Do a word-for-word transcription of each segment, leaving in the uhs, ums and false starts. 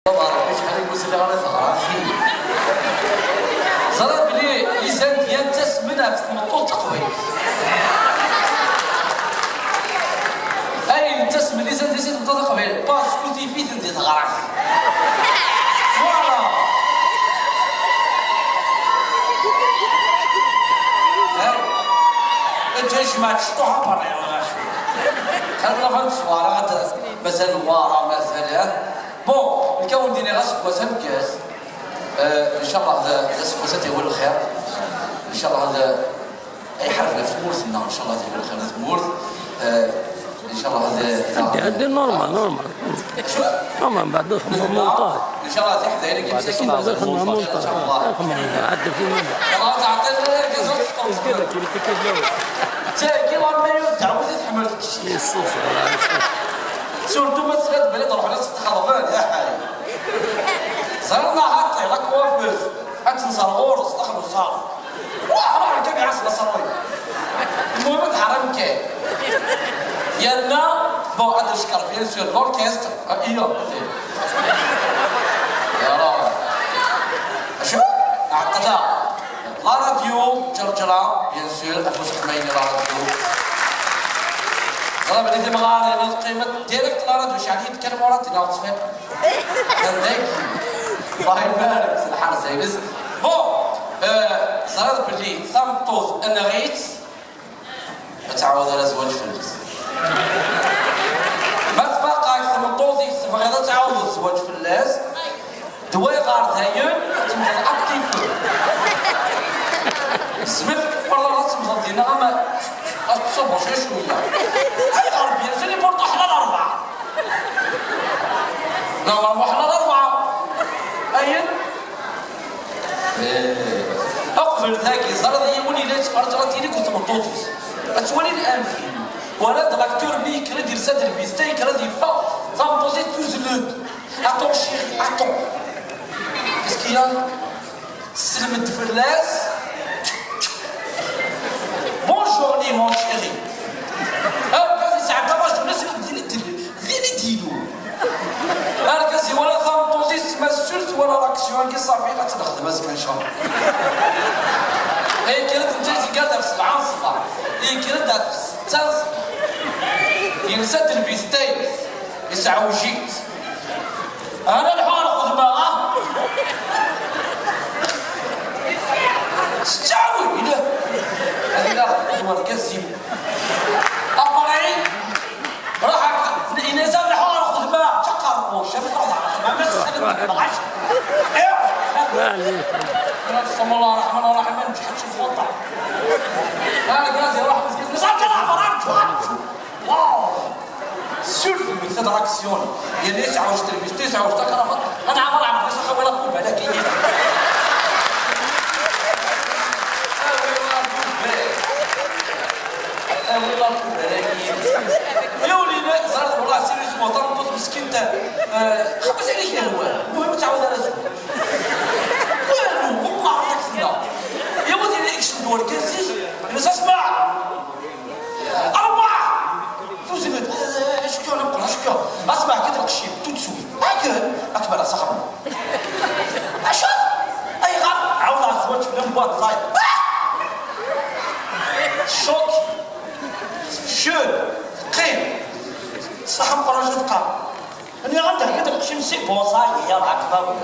Baba Ṛebbi, acḥal n wussan ara teɣra. Ẓriɣ belli les Indiens ttasmen ɣef tmeṭṭut taqbaylit. Ayen ttasmen les Indiens si tmeṭṭut taqbaylit, parce que tif-iten di teɣra. Voilà. Eǧǧ-aɣ ma tecṭuḥ apar. Xaṭer ɣef ad neswara, mazal Newwara, mazal, ha? Bon, nekk ad wen-d-iniɣ aseggas ameggaz. Eh, ncallah d, d aseggas ad d-yawi lxir. Ncallah d, ay ḥareb ɣef tmurt-nneɣ, ncallah ad d-yawi lxir di tmurt. Eh, ncallah d, d, d, d normal, normal. Normal, mbeɛd ad xedmeɣ montage. Ncallah tiḥdayin-agi msakin. Mbeɛd ad xedmeɣ montage. Ncallah. Ad xedmeɣ, ad d-afin. Ttagi, ur ma yuddeɛ wid i tḥemmel teqcict. Yeṣṣeṣ. Surtout ma tesliḍ belli d ruḥen ad tt-xeḍben, ya ḥay. Ẓriɣ neɣ xaṭi, la coiffeuse. Ad tenẓer ɣur-s daxel uṣaru. Wah, ruḥ kan iɛass la ṣaruy. المهم ad ḥram kan. Yerna, bon, ad neckeṛ bien sûr l'orchestre. Ah, iya. Ya Ṛebbi. Acu? Ɛeṭṭleɣ. La radio, ǧerǧra, bien sûr, afus ḥmayen la radio. Ẓra belli timɣarin ad qqimet direct la radio, ceɛl yettkellem ur ad-iniɣ ṭṭfit. Anda-k? Allah ibarek s lḥerza-ines. Bon, euh, ẓriɣ belli tameṭṭut nɣitt, ad tɛawed ara zzwaǧ fell-as. Ma tfaq-ak tmeṭṭut-ik tebɣiḍ ad tɛawdeḍ zzwaǧ fell-as, d way ɣer dayen ad temmteḍ actif. Zzmir tfeṛṛeḍ ad temmteḍ dinna ama ad tṣubbeḍ cwiya cwiya. Ayɣer bien sûr i pourtant ḥlal rebɛa. Normalement ḥlal rebɛa. Ayen? Eh, uqbel tagi, ẓriɣ yiwen yella yettferrij la télé akked tmeṭṭut-is. Ad twali un film. Wala-d l'acteur-nni yekker-d, yelsa-d lbista, yekker-d yeffeɣ, tameṭṭut-is tuzzel-d. Attends, chérie, attends. Qu'est-ce qu'il y a? Tesselmed fell-as. Bonjour, mon chéri. Argaz yesɛedda ṛajul-is, d ini d-, d ini d-ilu. Argaz iwala tameṭṭut-is tmassult, twala l'action-agi, ṣafi, ad tt-nexdem azekka, ncallah. Yekker-d netta, yekker-d ɣef sebɛa n ṣṣbeḥ. Yekker-d ɣef setta n ṣṣbeḥ. Yelsa-d lbista-ines. Yesɛewj-itt. Ana lḥu ar xedma, ah! Tettɛawed, ila. Ad ila xedma wergaz-im. Après, ruḥ ar, ila zan lḥu ar xedma, ttaqerruc, ad tṛuḥ ar xedma, ma tessal-d lɛac. Iruḥ. Maɛlic. Bismillah ar-Raḥman ar-Raḥim, ma nǧeḥ tcuf waṭa. Argaz iruḥ mezgit, nẓal kan aɛbar, arǧu, arǧu. Wow! Surtout deg tadraksyon, yal yesɛa ujetrif, yesɛa takravat, ana ɛmer ɛmer d asaxawi la pub, ala kiyit. Awi la pub, awi la pub, ala kiyit. Yiwen yella, ẓriɣ, wallah, sérieusement, tameṭṭut meskint, eh, xaṭi sani kra, wa, المهم تعاود على زوج. Walu, والله ما كنا. Yiwen yella yekcem-d wergaz-is, yella اسمع. Arwaḥ! Tuzzel-d, eh, acku neqqel, acku. Asma, kif lqecc-im, tout de suite. Akken, akbar, s axxam. Acu? Ayɣer? Ɛawdeɣ zzwaǧ fell-am, wa ẓẓay. Ah! Ccok. Tefcel. Teqqim. Ṣṣaḥ meqqren, acu teqqar? Nniɣ-am-d, heggi-d lqecc-im, c'est bon, ça y est, yerbeḥ kbawi.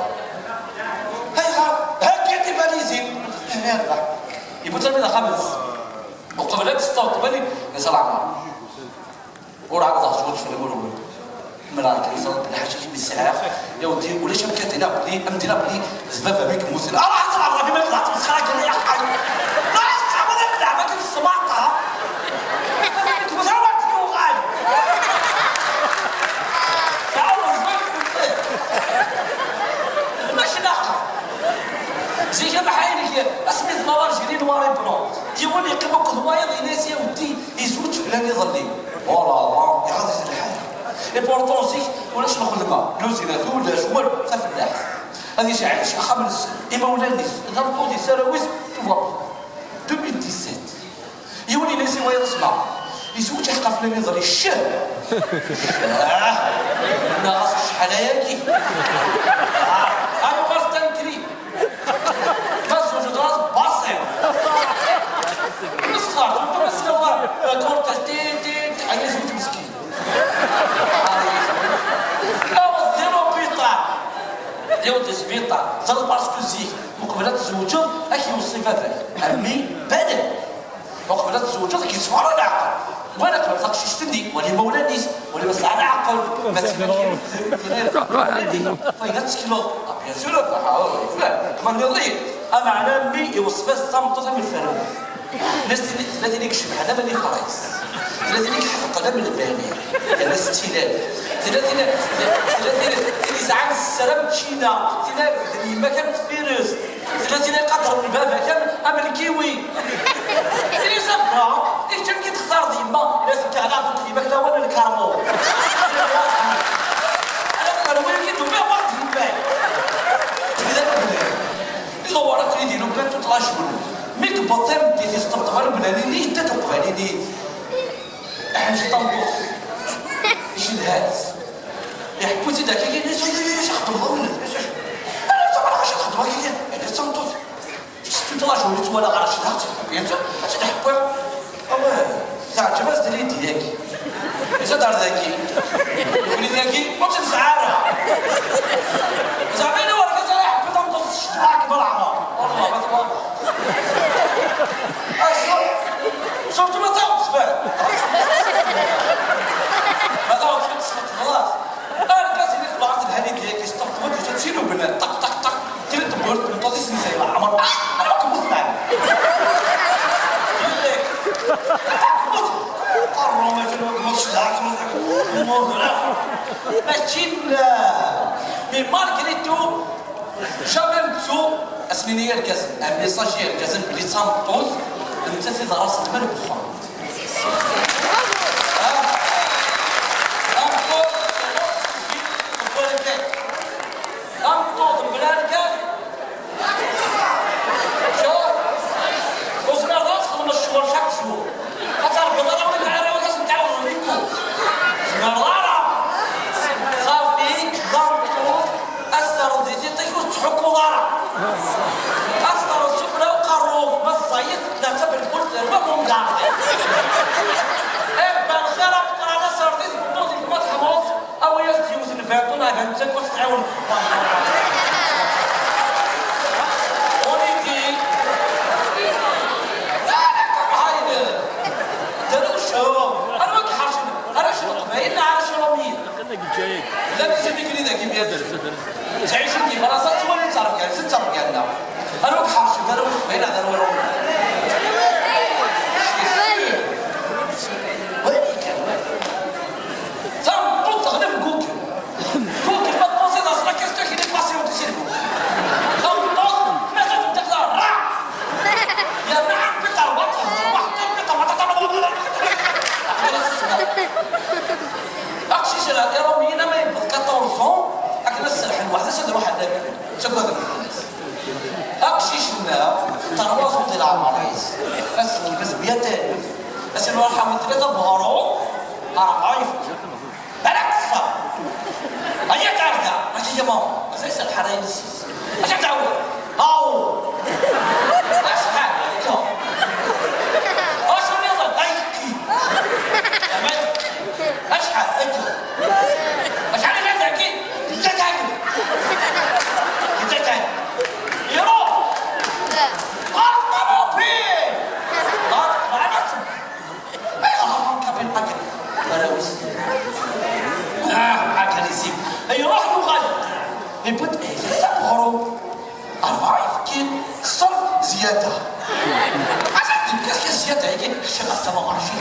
Ayɣer? Heggi-d tibalizin. Yerbeḥ. Yewwi-tt armi d axxam-nnes. Uqbel ad testeḍ, tbali, yesɛa leɛmer. Ur ɛawdeɣ zzwaǧ fell-am, ur ḥemmleɣ-k, neẓra belli ḥaca kemm i sɛiɣ. Ya weddi, ulac amkan dinna belli, amdin-a belli d baba-m i yemmuten. Aṛuḥ ad tɛerḍeḍ ɣef iman-ik, d tmesxer-agi, ya ḥay. Aṛuḥ ad tɛerḍeḍ ɣef leɛba-agi n ssmaṭa. Baba-m i yemmuten, aṛuḥ ad yuɣal. Tɛawdeḍ zzwaǧ fell-am. Mačči d aḥeqq. Zik, abeḥri-inek, asmi tella l'Algérie noir et blanc, yiwen yeqqim akked wayeḍ, yenna-yas, ya weddi, yezweǧ fell-am iḍelli. Oh là là, iɣaḍ-it lḥal. Et pourtant, zik, ulac lxedma, luzina, ulac, walu, tafellaḥt. Ad yesɛic, axxam-nnes, imawlan-is, tameṭṭut-is, arraw-is, tu vois. Deux mille dix-sept. Yiwen yella yesɛa wayeḍ, asma. Yezweǧ, iḥeqqa fell-am iḍelli, ccah! Ccah! Nniɣ-as acḥal ayagi. Yiwen di sbiṭar, ẓer, parce que zik, uqbel ad tzewǧeḍ, ad k-iweṣṣi baba-k. A mmi, baled. Uqbel ad tzewǧeḍ, ad k-yessefɣer leɛqel. Wala qbel taqcict-nni, wala imawlan-is, wala ma sɛan leɛqel, ma ttiman-nni, fayen ad tekleḍ. Ah, bien sûr, ah, ah, ah, ma nniḍ-iyi, ameɛna a mmi, iweṣṣef-as tameṭṭut am lferru. Tella tin, tella tin i icebḥen am Nifṛis. Tella tin i iḥedqen am lbani. Yerna s tilal. Tella tin, tella tin, tin yesɛan sser am ččina. Tin ara d yemma-k am tfirest. Tella tin i iqadren baba-k am, am lkiwi. Tin i s-afra, i kečč amek i textareḍ yemma? Ila s-kkaɣ leɛqel yemma-k lawan n lkarmu. Ala, terwi-k-id umiɣ waḥd yemma-k. Tella. Iḍewwer aql-i di Lubnan toute la journée. Mi yewweḍ tameddit, yesṭebṭeb ɣer Lubnani-nni, yedda-d uqbal-ini. Iḥmec tameṭṭut. Icedha-tt. Iḥeww-itt-id akka, yini, "Ay, ay, ay, acu xeddmeḍ a wlad? Acu, acu, acu xeddmeḍ akka?" Yini, "D tameṭṭut." Toute la journée, ttwalaɣ ɣer ccḍeḥ, tt-, tt-, tt-, tt-, tt-, Awah, teɛǧeb-as-d Lidi-agi. Iza dar dagi. Yuli dagi, ur tt-nesɛi ara. Zeɛma yella wergaz ara iḥebben tameṭṭut s ccḍeḥ akbar leɛmer. Wallah, ma twaḍeḥ. Acu? Surtout ma taɣeḍ tfal. Ma taɣeḍ tfal, xlaṣ. Argaz-nni xelɛet lhani deg-i, yesṭebṭeb-d, yusa-d si Lubnan, ṭaq, ṭaq, ṭaq, tili tewwurt, tmeṭṭut-is n Zayn Ɛmer. Ah! Anwa kem-wwten? Yelli-k. Anwa kem-wwten? Qerru, mazal ur kem-wwten, cedhaɣ, kem-wwten. Mačči n, mais malgré tout, jamais nettu, ad s-nini i yergazen, un message i yergazen, belli d tameṭṭut, d nettat i d ras lmal n wexxam. Tameṭṭut mebla argaz. Ur tezmireḍ ad txedmeḍ ccɣel chaque jour. Ad terbiḍ arraw-ik, arraw-ik ad sen-tɛawdeḍ di ddunit. Ur tezmireḍ ara. Ṣafi, tameṭṭut, ad s-terreḍ di tiṭ-ik ur tettḥukkuḍ ara. Ad s-terreḍ sufella uqerru-w, ma teẓẓayeḍ, neɣ d tabenbult terwa bumgaṛ. Iban xir ameqqran, ad s-terreḍ i tmeṭṭut-ik ma teḥmuḍ, awi-yas-d yiwet n lbiṭu neɣ d nettak ur tettɛiwen. On est dit. ذلك عين. Drewceɣ. Anwa i iḥercen? Arrac n Leqbayel neɣ arrac n Iṛumyen? Llan tizimikin i dagi myabren. Ttɛicen di Fransa, ttwalin ttṛebgan, ttṛebgan-nneɣ. Anwa i iḥercen? Arrac n Leqbayel neɣ d arrac n Iṛumyen? Wali kan. Tameṭṭut teɣleb Google. Google, ma tpansiḍ ɣef la question qui n'est pas sur le cerveau. Tameṭṭut, ma tebda teqra, ra! Yerna Peter Watt, waḥed Peter Watt. Aqcic-a, Iṛumyen, ama yewweḍ quatorze ans, akken ad serḥen weḥd-s, ad ruḥen d akken. Ttagaden fell-as. Aqcic-nneɣ, terwa ẓud di leɛmer-is. Ass-nni, bas bya tani. Ass-nni, ṛuḥ ḥawen tlata buhṛu, ṛebɛa yefka. Balak teṣṣer. Aya tarda, mačči kama. Mazal s lḥara inessis. Acu tɛawed? Aw! Acḥal? Acu nniḍen? Ayekki. Acḥal? Ayekki. Acḥal i llan dagi? Tlata. Tlata. Iruḥ. Ɣer ṭumubil. Ɣer ṭumubil. Ayɣer a kabin akken? Arraw-is. Ah, akken isib. Iruḥ yuɣal. Iwwet, eh, tlata buhṛu. Ṛebɛa yefkin, ṣṣerf, zyada. Acu d-yefka zzyada-agi? Kečč ɣas tama maɛci.